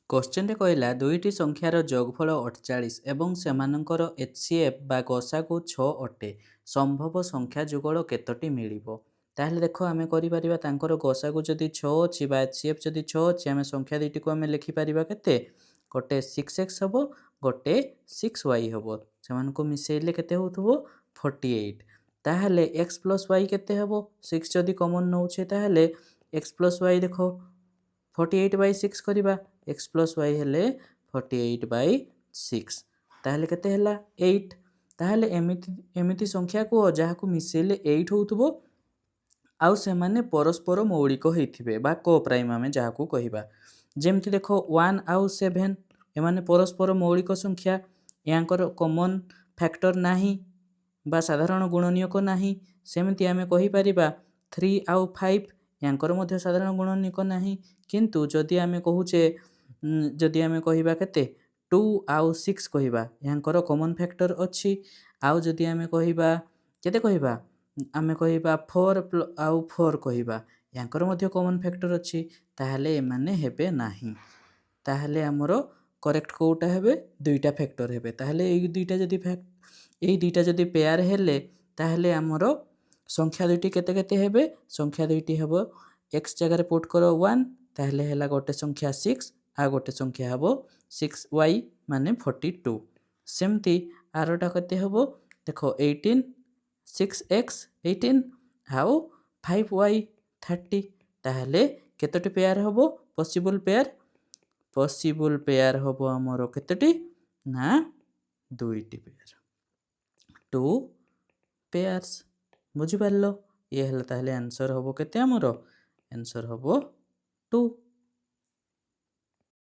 କୋଶ୍ଚିନ୍ରେ କହିଲା, ଦୁଇଟି ସଂଖ୍ୟାର ଯୋଗଫଳ 48 ଏବଂ ସେମାନଙ୍କର HCF ବା ଗସାଗୁ 6 ଅଟେ। ସମ୍ଭବ ସଂଖ୍ୟା ଯୁଗଳ କେତୋଟି ମିଳିବ? ତାହେଲେ ଦେଖ, ଆମେ କରିପାରିବା, ତାଙ୍କର ଗସାଗୁ ଯଦି 6 ଅଛି ବା HCF ଯଦି 6 ଅଛି, ଆମେ ସଂଖ୍ୟା ଦୁଇଟିକୁ ଆମେ ଲେଖିପାରିବା କେତେ? ଗୋଟେ 6x ହେବ, ଗୋଟେ 6y ହେବ। ସେମାନଙ୍କୁ ମିଶେଇଲେ କେତେ ହେଉଥିବ? 48। ତାହେଲେ ଏକ୍ସ ପ୍ଲସ୍ ୱାଇ କେତେ ହେବ? 6 ଯଦି କମନ୍ ନେଉଛେ, ତାହେଲେ ଏକ୍ସ ପ୍ଲସ୍ ୱାଇ, ଦେଖ, 48/6 କରିବା। ଏକ୍ସ ପ୍ଲସ୍ ୱାଇ ହେଲେ 48/6। ତାହେଲେ କେତେ ହେଲା? 8। ତାହେଲେ ଏମିତି ସଂଖ୍ୟା କୁହ ଯାହାକୁ ମିଶେଇଲେ 8 ହେଉଥିବ ଆଉ ସେମାନେ ପରସ୍ପର ମୌଳିକ ହେଇଥିବେ ବା କୋ ପ୍ରାଇମ୍ ଆମେ ଯାହାକୁ କହିବା। ଯେମିତି ଦେଖ, 1 ଆଉ 7, ଏମାନେ ପରସ୍ପର ମୌଳିକ ସଂଖ୍ୟା। ୟାଙ୍କର କମନ୍ ଫ୍ୟାକ୍ଟର ନାହିଁ ବା ସାଧାରଣ ଗୁଣନୀୟକ ନାହିଁ। ସେମିତି ଆମେ କହିପାରିବା 3 ଆଉ 5, ୟାଙ୍କର ମଧ୍ୟ ସାଧାରଣ ଗୁଣନୀୟକ ନାହିଁ। କିନ୍ତୁ ଯଦି ଆମେ କହୁଛେ, ଯଦି ଆମେ କହିବା କେତେ, 2 ଆଉ 6 କହିବା, ୟାଙ୍କର କମନ୍ ଫ୍ୟାକ୍ଟର ଅଛି। ଆଉ ଯଦି ଆମେ କହିବା, କେତେ କହିବା, ଆମେ କହିବା 4 ଆଉ 4 କହିବା, ୟାଙ୍କର ମଧ୍ୟ କମନ୍ ଫ୍ୟାକ୍ଟର ଅଛି। ତାହେଲେ ଏମାନେ ହେବେ ନାହିଁ। ତାହେଲେ ଆମର କରେକ୍ଟ କେଉଁଟା ହେବେ? ଦୁଇଟା ଫ୍ୟାକ୍ଟର ହେବେ। ତାହେଲେ ଏଇ ଦୁଇଟା ଯଦି ପେୟାର ହେଲେ, ତାହେଲେ ଆମର ସଂଖ୍ୟା ଦୁଇଟି କେତେ କେତେ ହେବେ? ସଂଖ୍ୟା ଦୁଇଟି ହେବ, ଏକ୍ସ ଜାଗାରେ ପୁଟ୍ କର 1, ତାହେଲେ ହେଲା ଗୋଟେ ସଂଖ୍ୟା 6 ଆଉ ଗୋଟେ ସଂଖ୍ୟା ହେବ 6y, ମାନେ 42। ସେମିତି ଆରଟା କେତେ ହେବ? ଦେଖ, 18, 6x 18 ଆଉ 5y 30। ତାହେଲେ କେତୋଟି ପେୟାର ହେବ? ପସିବୁଲ୍ ପେୟାର ହେବ ଆମର କେତୋଟି ନା ଦୁଇଟି ପେୟାର, ଟୁ ପେୟାର୍ସ। ବୁଝିପାରିଲ? ଇଏ ହେଲା। ତାହେଲେ ଆନ୍ସର୍ ହେବ କେତେ ଆମର? ଆନ୍ସର୍ ହେବ 2।